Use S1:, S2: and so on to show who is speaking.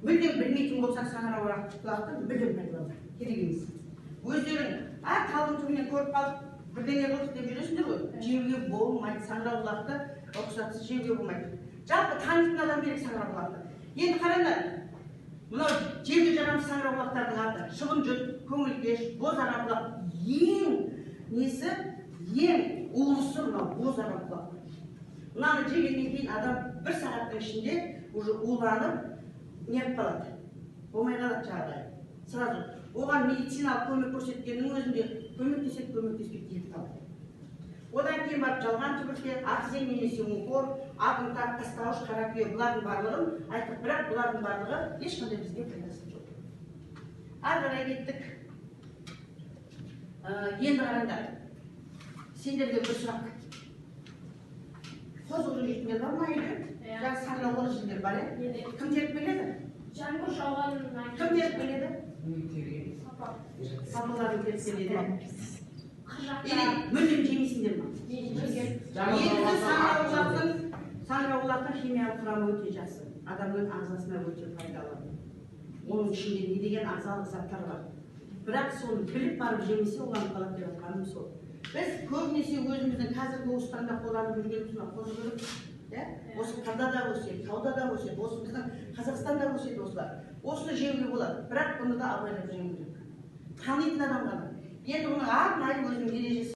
S1: Мүлдем білмейтін болсаң, саңырауқұлақты мүлдем пайдаланба, керек емес. Өздерің талдың түбінен көріп қалып, бірдеңе қылдық деп жүресіңдер ғой. Жеуге болмайды саңырауқұлақты, рұқсатсыз жеуге болмайды. Жалпы танитын адам керек саңырауқұлақты. Енді қараңдар, мынау жеуге жарамсыз саңырауқұлақтардың аты: шыбын жұт, көңілкеш, бозарақұлақ. Ең несі, ең улысы мынау бозарақұлақ. Мынаны жегеннен кейін адам бір сағаттың ішінде уже уланып, неғып қалады, болмай қалады жағдайы. Сразу оған медициналық көмек көрсеткеннің өзінде көмектеседі, көмектеспейді, кетіп қалады. Одан кейін барып жалған түбіртек, ақзең немесе мукор, ағымтақ, тастауыш, қаракүйе, бұлардың барлығын айттық. Бірақ бұлардың барлығы ешқандай бізге пайдасы жоқ. Ары қарай кеттік. Енді қараңдар, сендерге бір сұрақ: қозы жейтіндер бар ма үйде?
S2: Иә.
S1: Жаңа саңырауқұлақ жейтіндер бар, иә?
S2: Неде?
S1: Кім теріп келеді?
S2: Жаңбыр жауғаннан.
S1: Кім теріп келеді?
S2: Папа.
S1: Папаларың теріп келеді
S2: Қыр жақта.
S1: Или мүлдем жемейсіңдер ма?
S2: Жеген.
S1: Негізі саңырауқұлақтың химиялық құрамы өте жақсы, адамның ағзасына өте пайдалы. Оның ішінде не деген ағзалық заттар бар! Бірақ соны біліп барып жемесе, уланып қалады деп жатқаным сол. Біз көбінесе өзіміздің қазіргі осы таңда қолданып жүргеніміз мына қозықөрік, иә. Осы қырда да өседі, тауда да өседі, осы біздің Қазақстанда өседі осылар. Осыны жеуге болады, бірақ бұны да абайлап жеу керек, танитын адам ғана. Енді бұның арнайы өзінің ережесі.